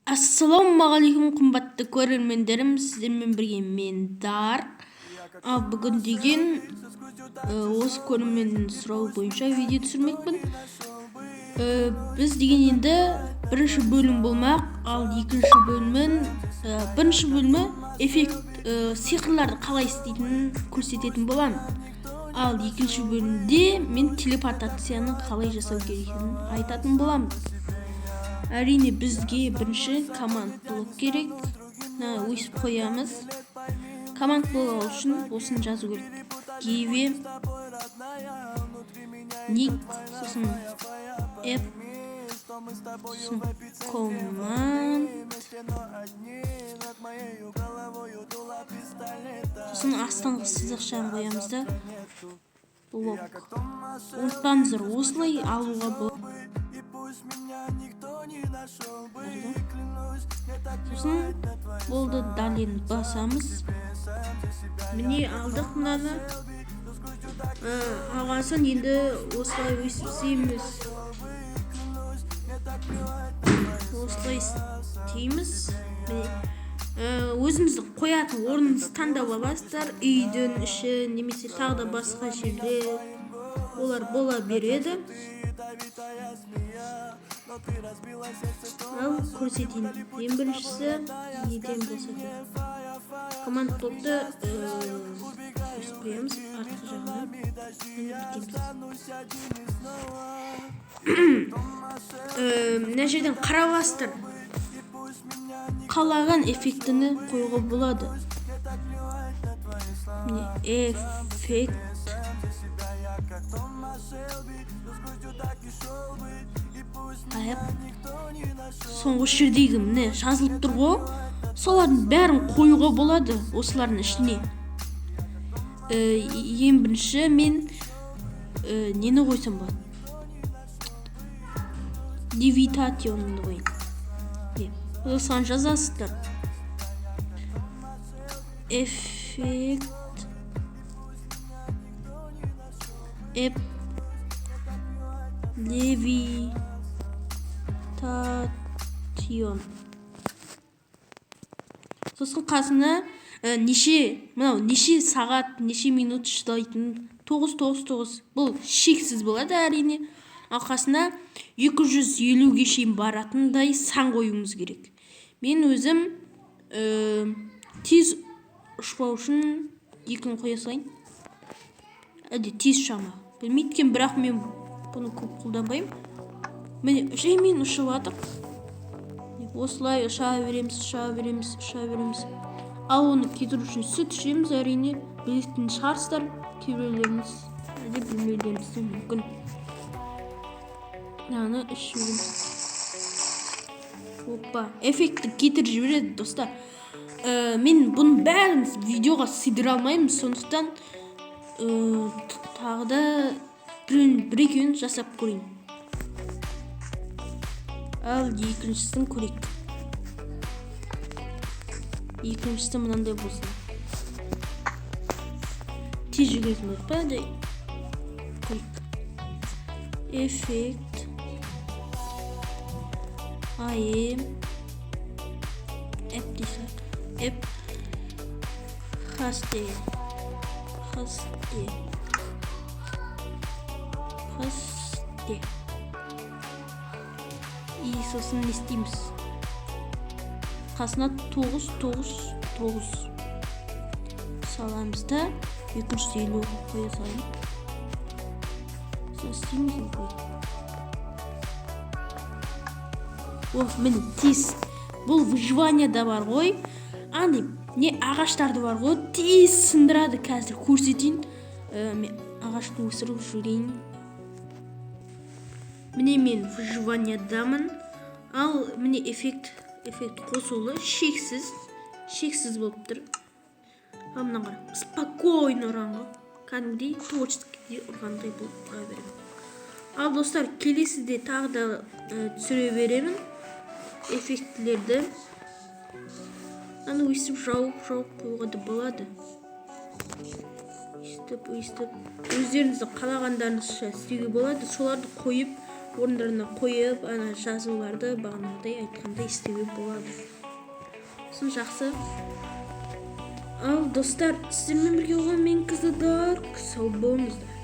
Ассалаумағалейкум, қымбатты көрермендерім! Сіздермен бірге мен, Дарк. Ал бүгін деген осы көрерменнің сұрауы бойынша видео түсірмекпін. Біз деген енді бірінші бөлім болмақ, ал екінші бөлімін, бірінші бөлімі эффект, сиқырларды қалай істейтінін көрсететін боламын. Ал екінші бөлімде мен телепортацияны қалай жасау керектігін айтатын боламын. Әрине, бізге бірінші команд блок керек. Мына өйстіп қоямыз. Команд блок алу үшін осыны жазу керек: give ник, сосын app, сосын command, сосын астыңғы сызықшаны қоямыз да, блок. Ұмытпаңыздар, осылай алуға болады. Сосын болды, далее басамыз. Міне, алдық мынаны. Алған соң енді осылай өйстіп істейміз, осылай істейміз. Міне, өзіңіздің қоятын орныңызды таңдап аласыздар: үйдің іші немесе тағы да басқа жерде, олар бола береді. Ал көрсетейін. Ең біріншісі неден болса екен? Команд блокты өйстіп қоямыз артқы жағына. Міне, бітеміз. Мына жерден қарап аласыздар, қалаған эффектіні қоюға болады. Міне, эффект аяп, соңғы жердегі, міне, жазылып тұр ғой, солардың бәрін қоюға болады осылардың ішіне. Ең бірінші мен нені қойсам болады? Левитационды қояйын. Міне, осыған жазасыздар: эффект эп левитацион. Сосын қасына неше, мынау неше сағат, неше минут шыдайтын, 999, бұл шексіз болады, әрине. Ал қасына 250-ге шейін баратындай сан қоюымыз керек. Мен өзім тез ұшпау үшін екіні қоя салайын. Әлде тез ұша ма, білмейді екенмін, бірақ мен бұны көп қолданбаймын. Міне, жаймен ұшып жатыр. Осылай ұша береміз, ұша береміз, ұша береміз. Ал оны кетіру үшін сүт ішеміз, әрине, білетін шығарсыздар кейбіреулеріңіз, әлде білмеулеріңіз де мүмкін. Мынаны ішіп жібереміз. Опа, эффектті кетіріп жібереді, достар. Мен бұның бәрін видеоға сыйдыра алмаймын, сондықтан тағы да бір екеуін жасап көрейін. Ал екіншісін көрейік. Екіншісі мынандай болсын, тез жүгіретін болайық па, жай көрейік. Эффект аем эп дей салайық, эп haste, haste, haste. И сосын не істейміз? Қасына 999 саламыз да, 250 қоя салайын. Сосын істейміз енді. О, міне, тез. Бұл выживанияда бар ғой, андай не ағаштарды бар ғой, тез сындырады. Қазір көрсетейін. Мен ағашты өсіріп жіберейін. Міне, мен выживаниядамын. Ал міне, эффект қосулы, шексіз, шексіз болып тұр. Ал мына қара, спокойно ұрған ғой, кәдімгідей творческий ұрғандай болып ұра беремін. Ал, достар, келесіде тағы да түсіре беремін эффектілерді. Аны өйстіп жауып жауып қоюға да болады. Өйстіп, өйстіп өздеріңіздің қалағандарыңызша істеуге болады. Соларды қойып Орындарына қойып, ана жазуларды бағанағыдай айтқандай істеуге болады. Сосын жақсы. Ал, достар, сіздермен бірге болған мен, Қызы Дарк. Сау болыңыздар.